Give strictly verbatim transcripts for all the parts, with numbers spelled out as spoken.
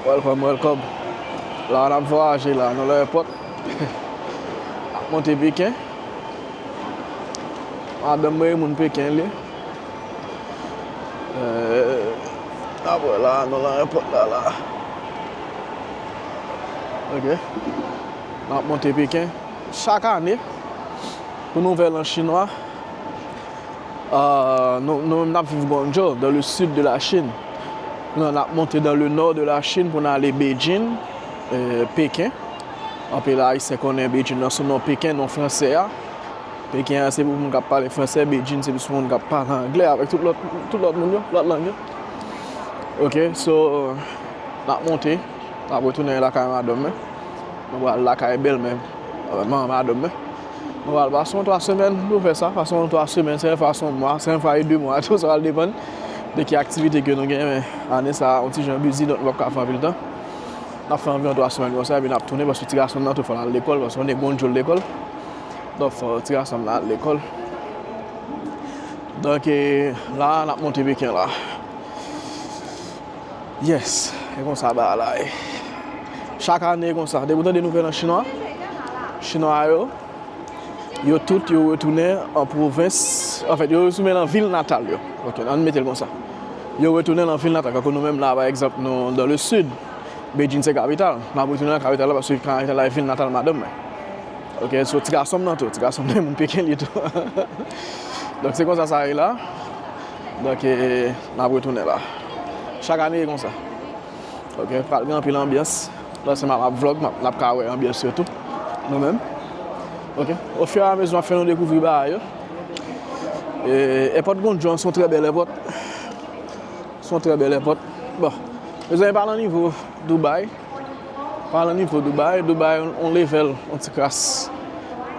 Welcome, welcome. La, n ap vwayaje la, nou nan èpòt. N ap monte Peken. Madanm mwen, moun Peken li. Euh, apre la, nou nan èpòt la, la. Ok. N ap monte Peken. Chak ane, pou Nouvel An chinwa, euh, nou, nou menm n ap viv Guangzhou, dans le sud de la Chine. Kounye a n ap monte dans le nord de la Chine pou n ale Beijing, euh, Peken. Anpil Ayisyen konnen Beijing nan sou non Peken, non fransè a. Peken an se pou moun k ap pale fransè, Beijing se pou moun k ap pale anglè avèk tout lòt, tout lòt moun yo, lòt lang yo. Ok, so, n ap monte, n ap retounen lakay madanm mwen. Nou pral lakay bèlmè, euh, manman madanm mwen. Nou pral pase yon twa semèn, nou fè sa, pase yon twa semèn, se yon fwa se yon mwa, se yon fwa e de mwa, tou sa pral depann de ki aktivite ke nou gen, men ane sa a, yon ti jan bizi, donk nou p ap ka fè anpil tan. N ap fè anviwon twa semèn konsa, epi n ap tounen, paske ti gason m nan tou fò l al lekòl, paske yon nèg gon djòl lekòl. Donk, fò ti gason m nan al lekòl. Donk, e, la, n ap monte Peken la. Yes, e konsa bagay la ye. Chak ane e konsa. Depi w tande Nouvel An chinwa, chinwa yo, yo tout, yo retounen an pwovens. Anfèt, yo retounen nan vil natal yo. Ok, ann mete l konsa. Yo retounen nan vil natal. Kankou nou menm la, pa egzanp, nou dans le sud. Beijing se kapital. M ap retounen nan kapital la paske kapital la e vil natal madanm mwen. Ok, so ti gason m nan tou. Ti gason m nan moun Peken li tou. Donk se konsa sa ye la. Donk, e, n ap retounen la. Chak ane e konsa. Ok, pral gen anpil anbyans. Lè se m ap vlog, m ap, n ap ka wè anbyans yo tou. Nou menm. Ok, ofiramezi m ap fè nou dekouvri bagay yo. E, èpòt Guangzhou an se yon trè bèl èpòt. Se yon trè bèl èpòt. Bon, mezanmi, pa nan nivo Dubai. Pa nan nivo Dubai. Dubai, on, on level, on ti kras,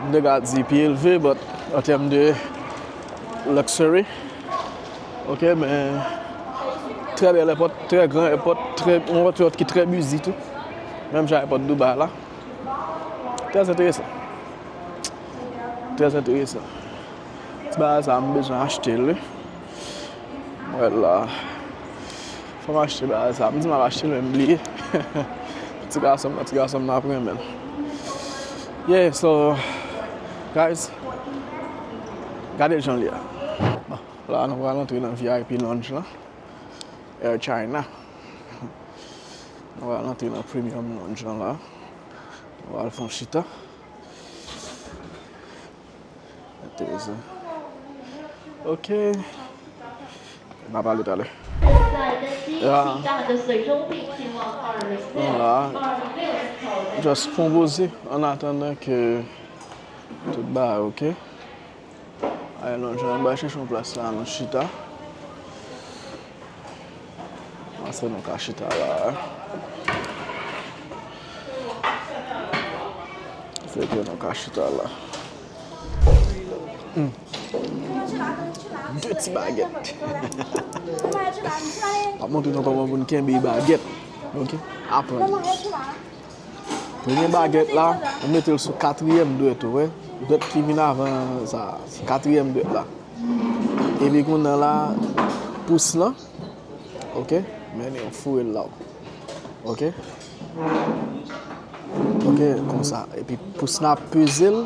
m te ka di, pi elve, but an tèm de luxury. Ok, men trè bèl èpòt, trè gran èpòt, trè, yon èpòt ki trè bizi tou. Menm jan èpòt Dubai la. Trè enteresan. Trè enteresan. Ti bagay sa, m bezwen achte l, wi. Mwen la. Fò m achte bagay sa. M di m ap achte l, men m bliye. Ti gason m nan, ti gason m nan ap renmen l. Yeah, so, guys, gade jan l ye a. Bon, la, nou pral antre nan V I P lounge lan. Air China. Nou pral antre nan premium lounge lan la. Nou pral fè yon chita. Enteresan. Ok. N a pale talè. Ya. Nou la. Just fè yon poze an atandan ke tout bagay ok. Ay, nou jan ba chèche yon plas la, nou chita. Panse nou ka chita la. Se ke nou ka chita la. Hmm. De ti bagèt. M ap montre nou kòman pou n kenbe bagèt. Ok? Aprann. Premye bagèt la, ou mete l sou katriyèm dwèt ou, wè. Dwèt ki vin avan sa, se katriyèm dwèt la. Epi kounye a la, pous lan, ok, men ou foure l la. Ok? Ok, konsa. Epi pous lan ap peze l,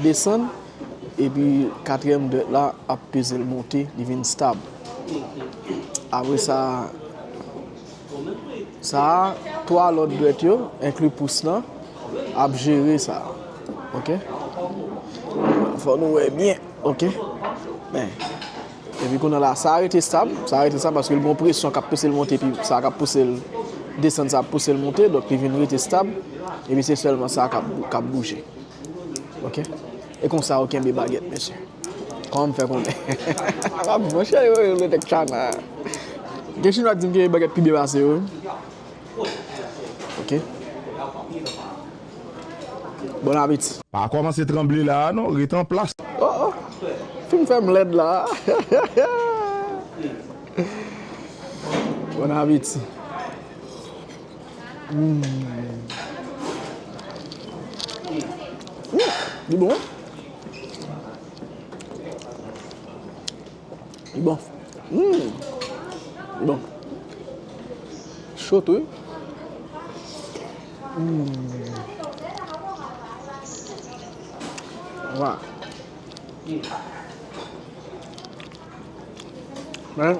desann. Epi katriyèm dwèt la ap peze l monte, li vin stab. Apre sa, sa a, twa lòt dwèt yo, enkli pous lan, ap jere sa. Ok? Fò nou wè byen, ok? Men, epi kounye a la, sa a rete stab, sa a rete stab paske l gen yon presyon k ap pouse l monte, epi sa k ap pouse l desann, sa ap pouse l monte, donk li vin rete stab, epi se sèlman sa k ap, k ap bouje. Ok? E konsa yo kenbe bagèt, mesye. Kòman m fè konnen? M ap monchè yo, yo, yo, tèt chana. Gen chinwa k di m kenbe bagèt pi byen pase yo. Ok? Bon apeti. Pa kòmanse tranble la a non, ret an plas. Oh, oh. Fin fè m lèd la. Bon apeti. Mm. Mm, li bon. Li bon. Mm. Li bon. Cho tou, wi. Mm. Wa. Men,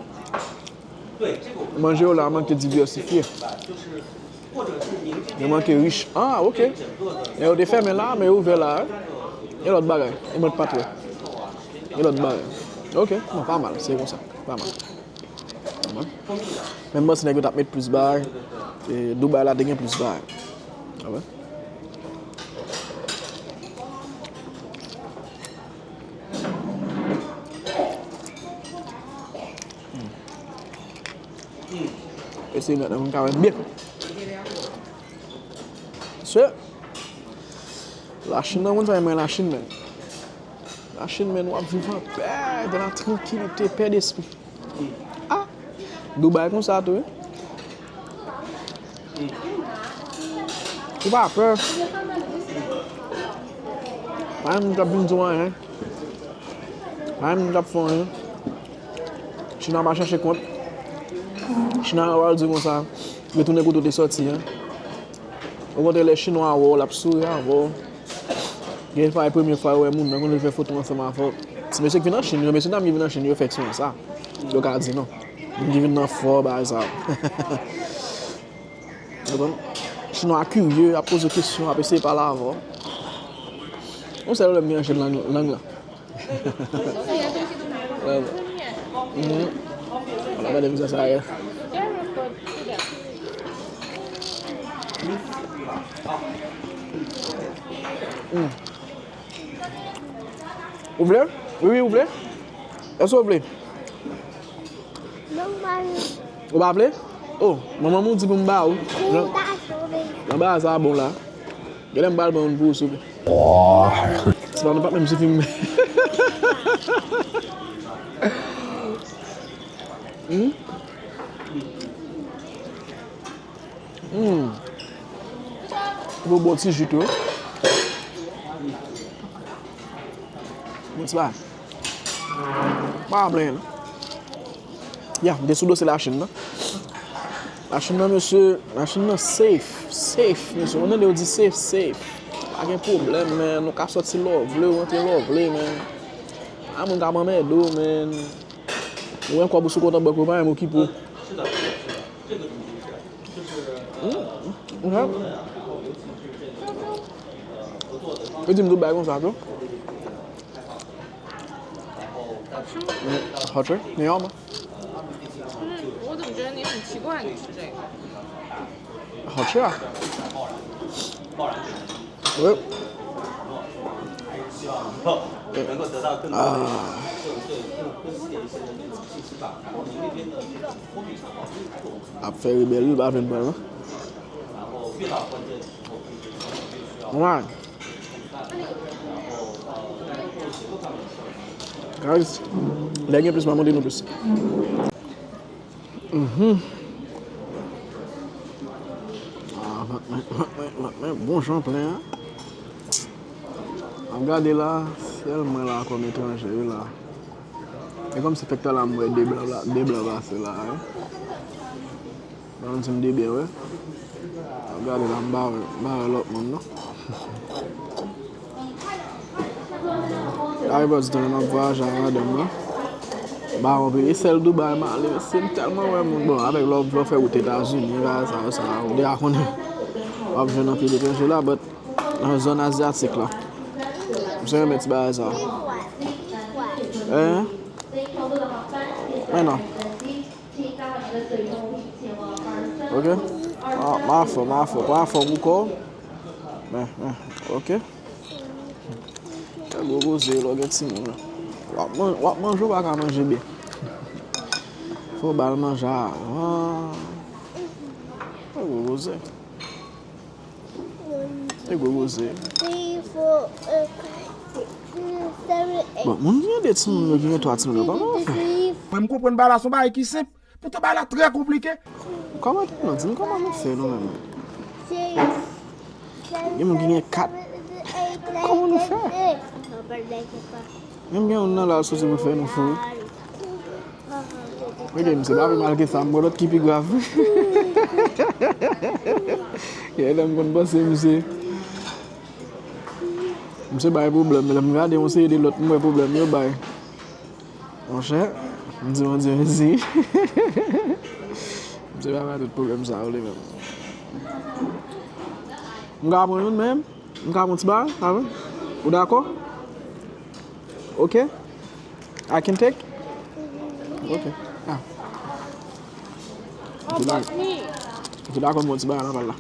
manje yo la manke diversifye. Yo manke rich. Ah, ok. Men yo te fèmen la, men yo ouvè la, wi. E lòt bagay. E mwen pa t wè. E lòt bagay. Ok. Non, pa mal. Se konsa. Pa mal. Menm si nèg yo t ap met plis bagay, e, Dubai la te gen plis bagay. A wè. Eseye nèt la, moun ka wè m byen. Se Lachin nan, moun sa renmen Lachin, men. Lachin, men, w ap viv an pè, dans la tranquillité, pè despri. Ah! Dubai konsa tou, wi. Ou pa pè. Pa gen moun k ap vin di w anyen. Pa gen moun k ap fè w anyen. Chinwa pa chache kont. Chinwa yo pral di konsa, retounen kote w te sòti an. Okontrè, lè Chinwa a wè w, l ap souri avè w. Gen fwa, e premye fwa yo wè moun nan, kounye a l fè foto ansanm avè w. Ti mesye ki vin nan Chin yo, mesye dam ki vin nan Chin yo fè eksperyans sa. Yo ka di non. Moun ki vin nan fò, bagay sa yo. Ou konprann? Chinwa a kirye, y ap poze w kesyon, y ap eseye pale avè w. Yon sèl pwoblèm ki nan Chin, lang, lang lan. Mhm. Ala gade mizè sa ye. Mm. Ou vle? Wi, wi, ou vle? Èske ou vle? Ou pa vle? Oh, manman m ou di pou m ba ou. Jan, jan bagay sa bon la. Genlè m pral pran youn pou ou, souple. Se pa nou pa menm sou fim. Hmm. Hmm. Bon, bon ti ji tou. Bon ti bagay. Pa plenyen non. Ya, m te sou dosye Lachin nan. Lachin nan, mesye, Lachin nan safe, safe, mesye. Ou tande yo di safe, safe. Pa gen pwoblèm, man. Ou ka sòti lè w vle, ou rantre lè w vle, man. Pa moun k ap anmède w, man. Ou wè kòb ou sou kont an bank ou, pa menm okipe w. Hmm, ok. Yo di m tout bagay konsa tou. Hot, 你要吗？嗯，我怎么觉得你很奇怪？你吃这个？好吃啊。喂。啊。Ap fè rebèl, wi, pa vin pran l non. Mwen. Guys, lè gen plis, m a montre nou plis. Mhm. Ah, men, men, bon jan plen, en. Ap gade la, sèl mwen la kòm etranje, wi, la. E kòmsi fèk talè a m wè de blan la, de blan pase la, en. Ban m di m de byen, wi. Ap gade la, m pa wè, m pa wè lòt moun, non. Ay, bò, di tan lè m ap vwayaje ak madanm mwen. M pa wè anpil. E sèl Dubai m ale, mesye, m tèlman wè moun. Bon, avèk lè w, lè w fè wout Etazini, bagay sa yo, sa, ou deja konnen. W ap jwenn anpil etranje la, but nan zòn azyatik la. Misye renmen ti bagay sa. Hein? Men non. Ok? Ma, ma fò, ma fò. Pran fò pou kò w. Men, men. Ok? Fè gwo koze lè w gen timoun. W ap man-, w ap manje, w pa ka manje byen. Fò w ba l manje avan. Fè gwo koze. E gwo koze. Bon, moun ki gen de timoun yo, ki gen twa timoun yo, kòman yo fè? Mwen, m konprann bagay la, se yon bagay ki senp. Poutan, bagay la trè konplike. Kòman, non, di m kòman nou fè, nou menm? Gen moun ki gen kat. Kòman nou fè? Menm gen youn nan la, l soti pou fè nou fou. Gade, misye pa pi mal ke sa, m wè lòt ki pi grav. Kèlè m konn panse misye. Misye bay pwoblèm, men lè m gade yon seri de lòt, m wè pwoblèm yo bay. Monchè, m di Bondye mèsi. Misye pa bay tout pwoblèm sa yo li menm. M ka pran youn menm? M ka pran ti bagay avè w? Ou dakò? Ok? I can take? Ok. Ah. Ou dakò m pran ti bagay nan pal la?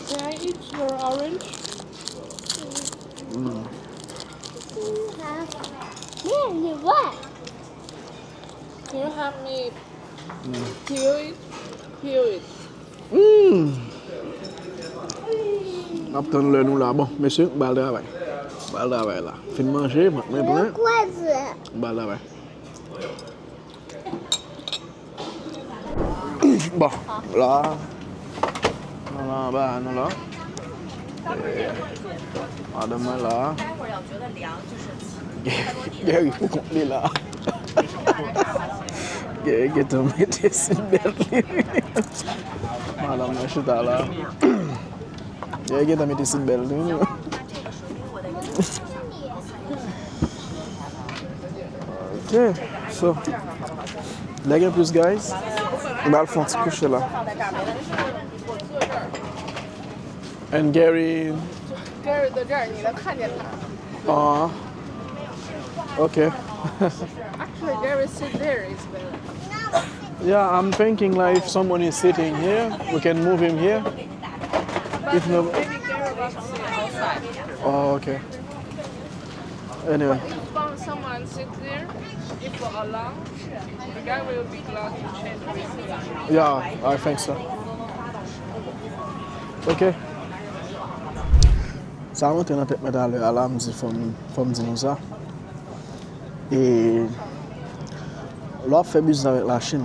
Can I eat your orange? Mm. Yeah, you what? Can you help me peel it? Peel it. Mm. N ap tann lè nou la. Bon, mesye, m pral travay. M pral travay la. Fin manje, vant mwen plen. M pral travay. Bon, la, nou la, anba nou la. Eh, madanm mwen la. Gary pou kont li la. Gary gentan mete seatbelt li. Madanm mwen chita la. Gary gentan mete seatbelt li. Ok, so, lè gen plis, guys, m al fè yon ti kouche la. And Gary. Gary, the journey, the canyon. Ah, ok. Actually, Gary sit there is better. Yeah, I'm thinking, like, if someone is sitting here, we can move him here. If no, maybe Gary wants to sit outside. Oh, ok. Anyway. If someone sit there, if for a long, the guy will be glad to change the seat. Yeah, I think so. Ok. Sa rantre nan tèt mwen talè a la, m di fò m, fò m di nou sa. E lè w ap fè biznis avèk Lachin,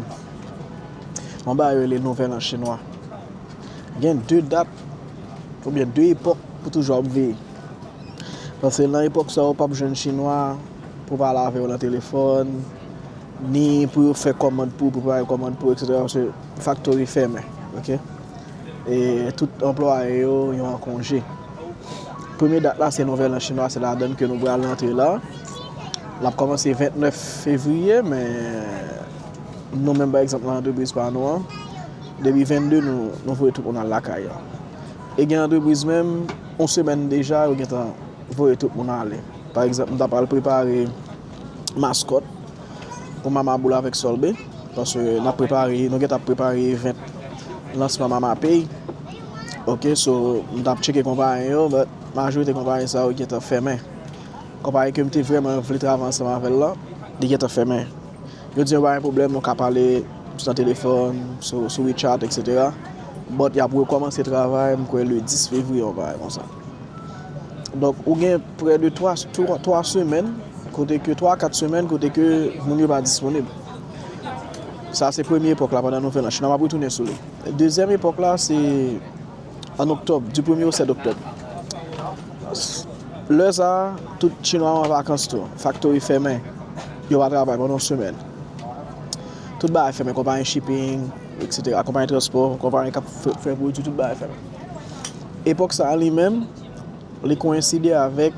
yon bagay yo rele Nouvel An chinwa. Gen de dat oubyen de epòk pou toujou ap veye. Paske nan epòk sa yo, w p ap jwenn chinwa pou pale avè w nan telefòn, ni pou yo fè kòmand pou ou, prepare kòmand pou ou, etsetera, paske faktori fèmen, ok? E tout anplwaye yo, yo an konje. Premye dat la, se Nouvel An chinwa, se ladann ke nou pral rantre la. L ap kòmanse vennèf fevriye, men nou menm, pa egzanp, nan antrepriz pa nou an, depi vennde, nou, nou voye tout moun al lakay yo. E gen antrepriz menm, yon semèn deja, yo gentan voye tout moun ale. Pa egzanp, m t ap al prepare maskòt pou Mama Boul avèk Solbe, paske n ap prepare, nou gentan ap prepare event lansman Mama Pay. Ok, so, m t ap tcheke konpayi yo, but majorite konpayi sa yo gentan fèmen. Konpayi ke m te vrèman vle travay ansanm avè l lan, li gentan fèmen. Yo di yo pa gen pwoblèm, nou ka pale nan telefòn, sou, sou WeChat, etsetera. But y ap rekòmanse travay, m kwè, le dis fevriye, yon bagay konsa. Donk, ou gen prè de twa, twa, twa semèn, kote ke, twa a kat semèn, kote ke moun yo pa disponib. Sa se premye epòk la pandan Nouvel An. Chinwa m ap retounen sou li. Dezyèm epòk la, se an oktòb, du premye au sèt oktòb. Lè sa a, tout chinwa yo an vakans tou. Faktori fèmen. Yo pa travay pandan yon semèn. Tout bagay fèmen, konpayi shipping, etsetera, konpayi transpò, konpayi k ap fè, fè pwodui, tout bagay fèmen. Epòk sa a li menm, li koyenside avèk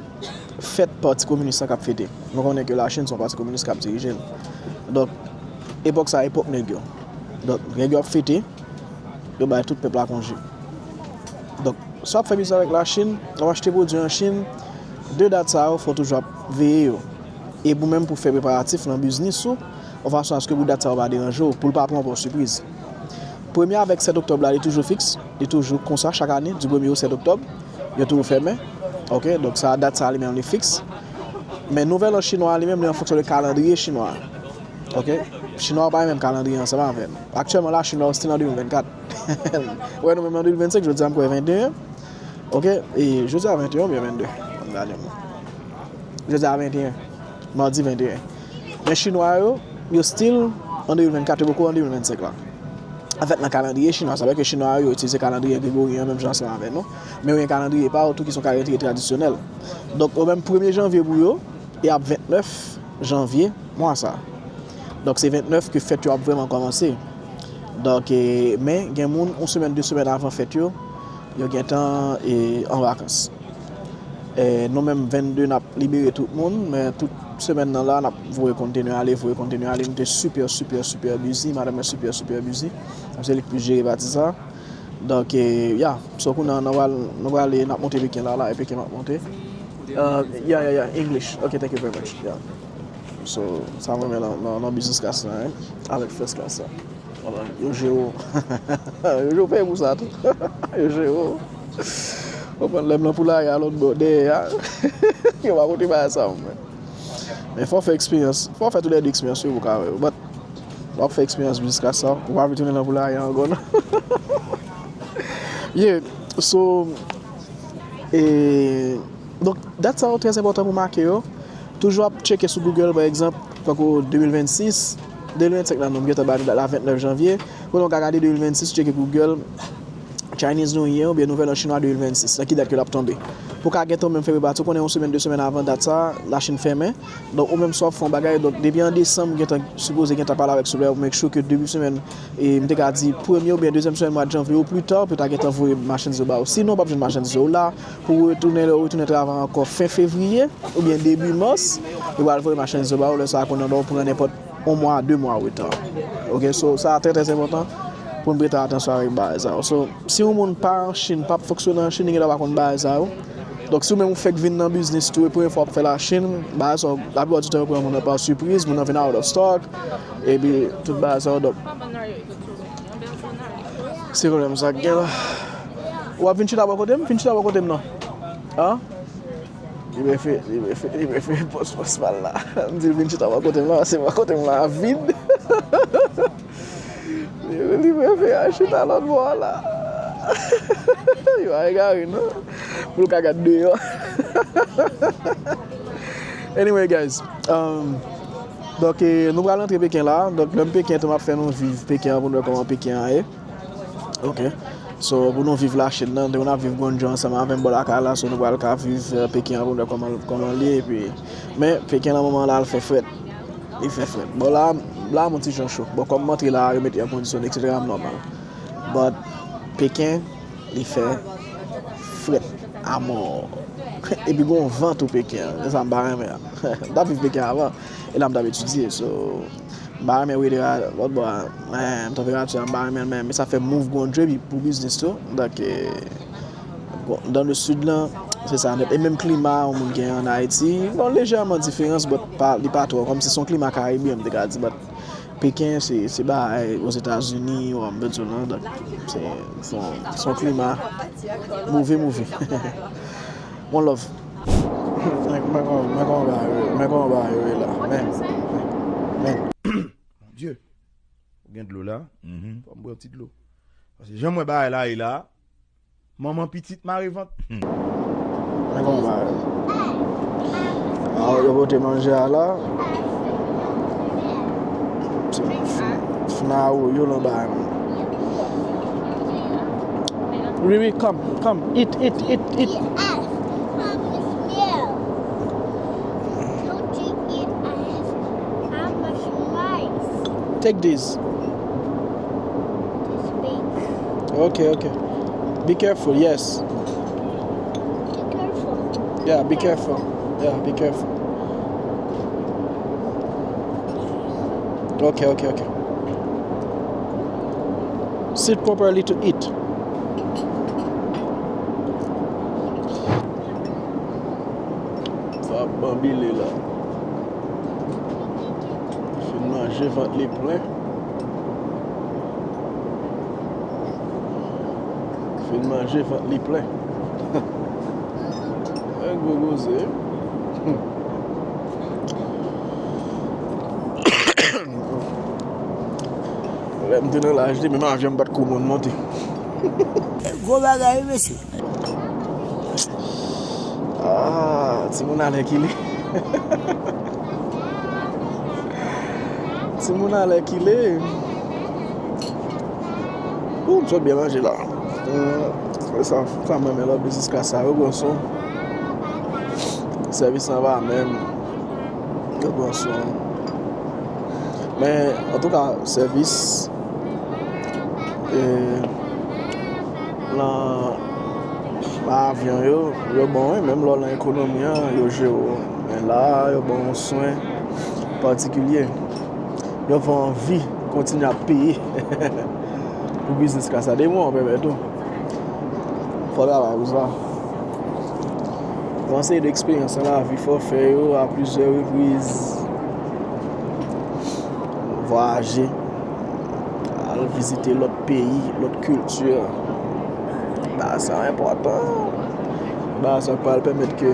fèt Pati Kominis la k ap fete. Nou konnen ke Lachin se yon pati kominis k ap dirije l. Donk, epòk sa a, epòk nèg yo. Donk, nèg yo ap fete, yo bay tout pèp la konje. Donk, si w ap fè biznis avèk Lachin, w ap achte pwodui an Chin, de dat sa yo, fò w toujou ap veye yo. E pou menm pou fè preparatif nan biznis ou, yon fason aske pou dat sa yo pa deranje w, pou l pa pran w pa sipriz. Premye avèk sèt oktòb la, li toujou fiks, li toujou konsa chak ane, du premye au sèt oktòb, yo toujou fèmen. Ok, donk sa, dat sa li menm li fiks. Men Nouvel An chinwa li menm, li an fonksyon de kalandriye chinwa. Ok, chinwa yo pa gen menm kalandriye ansanm avè n. Aktyèlman la, chinwa yo still an de mil vennkat. Ou wè nou menm nan de mil vennsenk, jodi a m kwè venteyen. Ok, e jodi a venteyen oubyen vennde? Ann gade non. Jodi a venteyen. Madi venteyen. Men chinwa yo, yo still an de mil vennkat, yo poko an de mil vennsenk la. Anfèt, nan kalandriye chinwa, sa vle ke chinwa yo itilize kalandriye gregoryen an menm jan ansanm avè nou. Men yo gen kalandriye pa yo tou ki se yon kalandriye tradisyonèl. Donk, yo menm premye janvye pou yo, e ap vennèf janvye mwa sa. Donk, se vennèf ke fèt yo ap vrèman kòmanse. Donk, e, men, gen moun, yon semèn, de semèn avan fèt yo, yo gentan e, an vakans. E, nou menm vennde n ap libere tout moun, men tout semèn nan la, n ap voye kontenè ale, voye kontenè ale. Nou te sipè, sipè, sipè bizi, madanm mwen sipè, sipè bizi. Se li k plis jere pati sa. Donk, e, ya, so kounye a, nou pral, nou pral, n ap monte Peken la, la, e Peken m ap monte. Uh, yeah, yeah, yeah, English. Okay, thank you very much. Yeah. So, sa mwen renmen nan, nan, nan business class la, hein? Avèk first class la. Yo jere w. Yo jere w peye pou sa tou. Yo jere w. Ou konprann lè m nan poulaye a lòt bò dèyè a. Yo pa pote bagay sa mwen. Men fò w fè eksperyans. Fò w fè toulède eksperyans wi pou w ka wè yo. But w ap fè eksperyans jiska sa. Ou pa vle tounen nan poulaye a ankò non. Yeah. So, e, donk, dat sa yo trè enpòtan pou make yo. Toujou ap tcheke sou Google, pa egzanp, tankou de mil vennsis, de mil vennsenk la, nou gentan ba nou dat la ventnèf janvye. Kounye a w ka gade de mil vennsis, tcheke Google, Chinese New Year oubyen Nouvel An Chinwa de mil vennsis, nan ki dat ke l ap tonbe. Pou w ka gentan menm fè preparatif, ou konnen yon semèn, de semèn avan dat sa, Lachin fèmen. Donk, ou menm si w ap fè yon bagay, donk, depi an desanm, ou gentan sipoze gentan pale avèk siplè pou make sure ke depi semèn, e, m te ka di premye oubyen dezyèm semèn mwa janvye, o pli ta, pou yo ta gentan voye machandiz yo ba ou. Sinon, w p ap jwenn machandiz yo la, pou w retounen, lè w retounen travay ankò fen fevriye, oubyen debi mas, yo pral voye machandiz yo ba ou, lè sa a konnen w pran nenpòt yon mwa, de mwa reta. Ok, so, sa trè, trè enpòtan pou n prete atansyon avèk bagay sa yo. So, si yon moun pa an Chin, p ap fonksyone an Chin, li gen dwa pa konn bagay sa yo. Donk, si w menm ou fèk vin nan biznis tou, e premye fwa w ap fè Lachin, bagay sa yo, laplipa di tan yo pran moun nan pa sipriz, moun nan vin out of stock, epi tout bagay sa yo, donk. Se pwoblèm sa k gen la. W ap vin chita bò kote m? Vin chita bò kote m non. An? Li prefere, li prefere, li prefere pòs, pòs pa l la. M di l vin chita bò kote m la, paske bò kote m la vid. Li, li prefere al chita lòt bò a la. Yo a egare non. Pou l ka gad deyò. Anyway, guys. Um, donk, eh, nou pral antre Peken la. Donk, lè m Peken, tou m ap fè nou viv Peken an pou nou wè kòman Peken an ye. Ok. So, pou nou viv Lachin nan, nou te konn ap viv Gwandjou ansanm avè m bò lakay la, so nou pral ka viv, eh, Peken an pou nou wè kòman, kòman l ye, epi, men Peken nan moman la, l fè frèt. Li fè frèt. Bon, la, la, m on ti jan cho. Bon, kòm m antre la, yo mete èkondisyone, et cetera, m nòmal. But, Peken, li fè frèt amò. Epi gon van tou Peken an. Se sa m pa renmen an. M t ap viv Peken avan. E la m t ap etidye. So, m pa renmen weather a lòt bò a. Men, tanperati a, m pa renmen l, men, men sa fè m move Gwandjou epi pou biznis tou. Donk, eh, bon, dans le sud lan, se sa nèt. E menm klima, yon moun gen an Ayiti, bon, lejèman diferans, but pa, li pa twò. Kòmsi se yon klima karibyen, m te ka di, but Peken, se, se bagay Ozetazini, w ap bèt zòn nan, donk, se, se yon, se yon klima. Move, move. One love. Men, men kòman, men kòman bagay yo, men kòman bagay yo ye la. Men, men. Mon Dieu. Ou gen dlo la? Mhm. Fò m pran ti dlo. Paske jan m wè bagay la ye la, manman pitit mare vant. Hmm. Men kòman bagay yo. Ah, yo pote manje a la. Fina ou yo lan bagay moun. Wi, wi, come, come, eat, eat, eat, eat. Take this. Okay, okay. Be careful, yes. Be careful. Yeah, be careful. Yeah, be careful. Okay, okay, okay. Sit properly to eat. Sa ap banbile la. Fin manje, vant li plen. Fin manje, vant li plen. E gwo koze. Lè m te nan laj li, menm avyon m pa t ko konn monte. Gwo bagay, wi, mesye. Ah, timoun alèkile. Timoun alèkile. Ou, m sot byen manje la. Hmm, sa, sa m renmen lòt biznis klas sa yo, bwasyon. Sèvis lan pa menm. Yo bwasyon. Men, antouka, sèvis, e, lan, Avyon yo, yo bon, wi, menm lè w nan ekonomi an, yo jere w. Men la a, yo ba w yon swen patikilye. Yo fè w anvi kontinye ap peye pou biznis klas la. Depi w pèmèt ou. Fò w travay pou sa. Yon seri de eksperyans nan lavi, fò w fè yo a plizyè repriz. Vwayaje, al vizite lòt peyi, lòt kilti. Bagay sa yo enpòtan. Bagay sa yo pral pèmèt ke,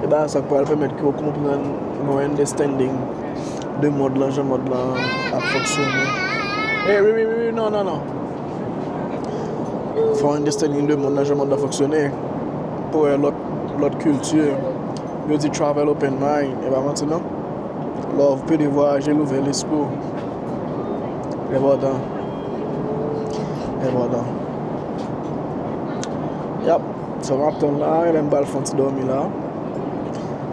e bagay sa yo pral pèmèt ke w konprann yon understanding de mond lan, jan mond lan ap fonksyone. Ey, wi, wi, wi, wi, non, non, non. Fè yon understanding de mond lan, jan mond lan fonksyone. Pou wè lòt, lòt kilti. Yo di travel open mind, e pa manti non. Lè w pede vwayaje, l ouvè lespri w. Enpòtan. Enpòtan. Yap. Sa m ap tann la, lè m pral fè yon ti dòmi la.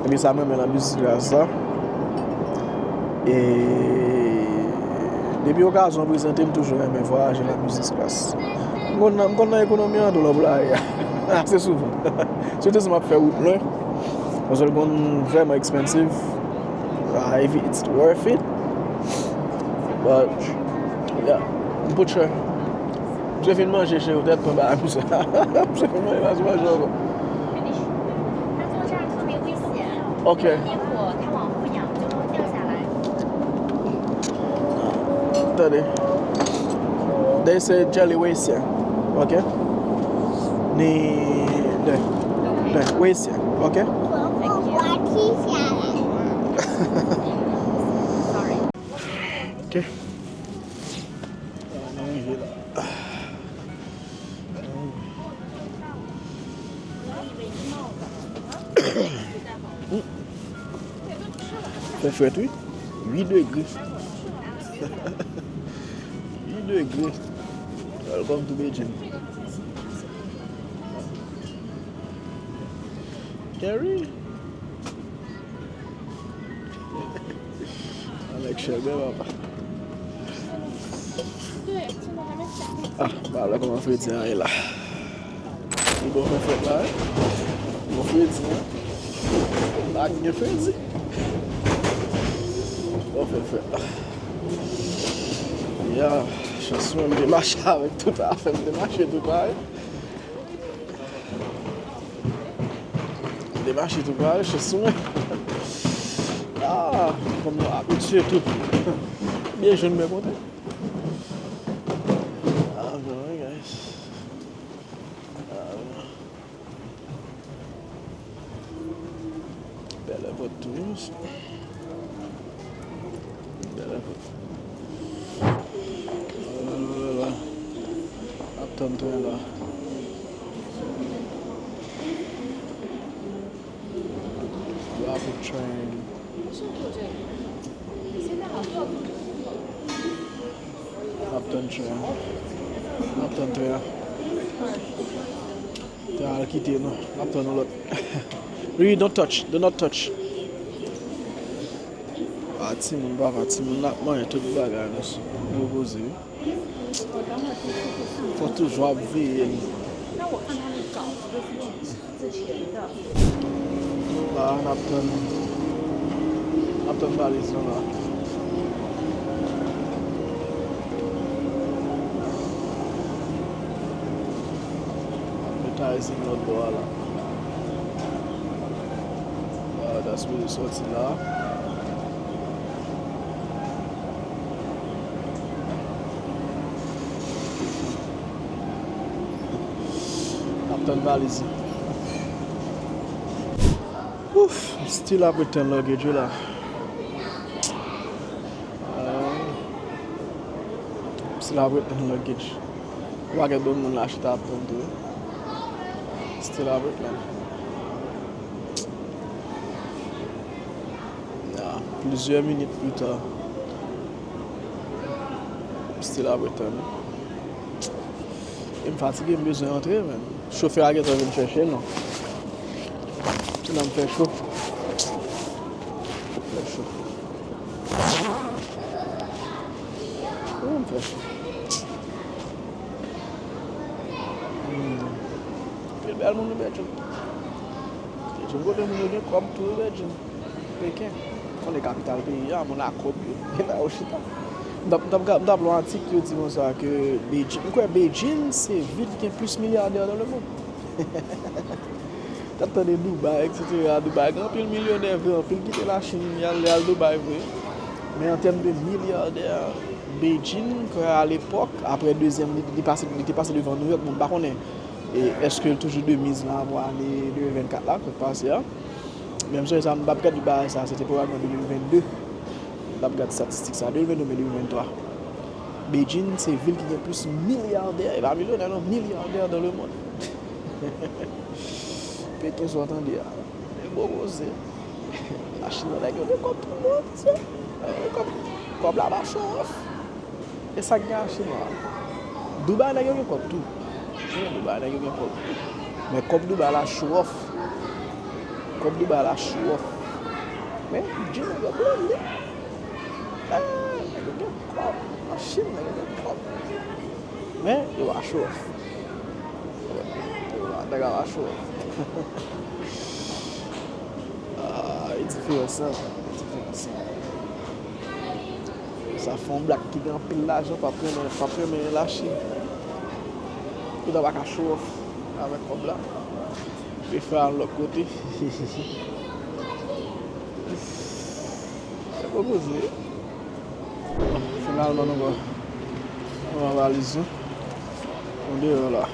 Epi sa m renmen nan biznis klas la. E depi okazyon prezante, m toujou renmen vwayaje nan biznis klas. M konn nan, m konn nan ekonomi an tou lè w pou lari a. Ase souvan. Sitou si m ap fè wout lwen. Paske l konn vrèman expensive. Ah, if it's worth it. But, yeah, m pou try. M sot fin manje, cheri, ou tèt pran bagay pou sa. M sot fin manje, pa sou manje ankò. Ok. Tande. They say jelly 危险. Ok. Ni, de, de, 危险. Ok. Ok. Fè frèt wi. Uit degre. Uit degre. Welcome to Beijing. Gary. Alex Shelby, papa. Ah, ba la kòman fredi an ye la. Li bon fè frèt la, wi. Bon fredi an. La gen fredi. Bon fè frèt la. Ya, chans mwen, m te mache avèk tout afè, m te mache tou parèy. M te mache tou parèy, chans mwen. Ah, kòm nou abitye tou. Byen jwenn men kote. Ah, bon, guys. Ah, bon. Bèl èpòt tou, wi, mesye. Bèl èpòt. Ap tann tren la. Rapid train. Ap tann tren an. Ap tann tren an. Te al kite nou. N ap tann yon lòt. Riri, don't touch. Do not touch. A timoun, papa, timoun ap manje tout bagay nou, nou poze, wi. Fò toujou ap veye li. La, n ap tann, n ap tann valiz nou la. Advertising lòt bò a la. Ah, that's really sòti la. N ap tann valiz. Ouf, m still ap ret tann luggage wi la. Ah, m still ap ret tann luggage. Yon pakèt bon moun la chita ap tann tou wi. Still ap ret la. Ah, plizyè minit pita. M still ap ret tann. E m fatige, m bezwen antre, men. Chofè a gentan vin chèche nou. Tennè m fè cho. M fè cho. Oh, m fè cho. Hmm. Al moun Bedjine. Bedjine kote moun yo gen kòb tou, Bedjine. Peken. Konnen kapital peyi a, moun a kòb yo. E la yo chita. M t ap, m t ap, m t ap li yon atik ki di konsa ke Bedjine, m kwè Bedjine se vil ki gen plis milyadè dans le monde. T ap tande Dubai, et cetera. Dubai gen anpil milyonè vre, anpil kite Lachin, y al, y al Dubai vre. Men an tèm de milyadè, Bedjine, kwè alepòk, apre dezyèm, li, li pase, li te pase devan Nouyòk, bon, m pa konnen. E èske l toujou de miz la pou ane de mil vennkat la, kot pase a? Men m sonje sa, m p ap gad bagay sa, se te pwobableman de mil vennde. M p ap gad estatistik sa, de mil vennde oubyen de mil venntwa. Bedjine se vil ki gen plis milyadè, e pa milyonè non, milyadè dans le monde. Peken sa w tande a. E gwo koze. Lachin nan nèg yo gen kòb tou non, mesye. Nèg yo gen kòb. Kòb la pa show off. E sa k gen Lachin la. Dubai nèg yo gen kòb tou. Wi, Dubai nèg yo gen kòb tou. Men kòb Dubai la show off. Kòb Dubai la show off. Men, Bedjine nèg yo blende. Eh, nèg yo gen kòb. Lachin nèg yo gen kòb. Men, yo pa show off. Yo pa, nèg yo pa show off. Ah, e diferan sa, e diferan sa. Sa fè yon blak ki gen anpil lajan p ap renmen, p ap renmen Lachin. Ou ta pa ka show off avèk kòb la. Prefere al lòt kote. Se gwo koze. Finalman, nou pran, nou pran valiz nou. Nou deyò la.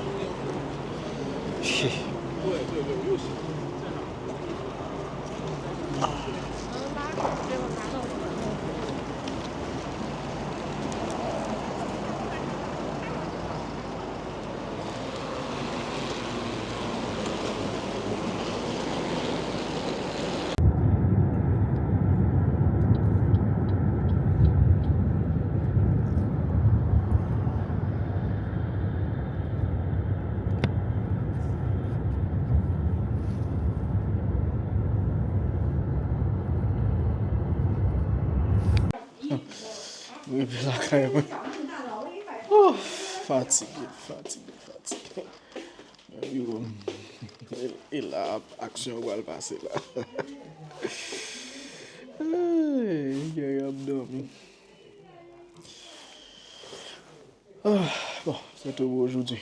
Rive lakay mwen. Oh, fatige, fatige, fatige. E la, aksyon pral pase la. Ay, ay, ap dòmi. Ah, bon, se tou pou ojodi.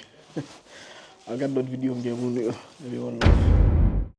Al gad lòt videyo m gen pou nou yo. Epi one love.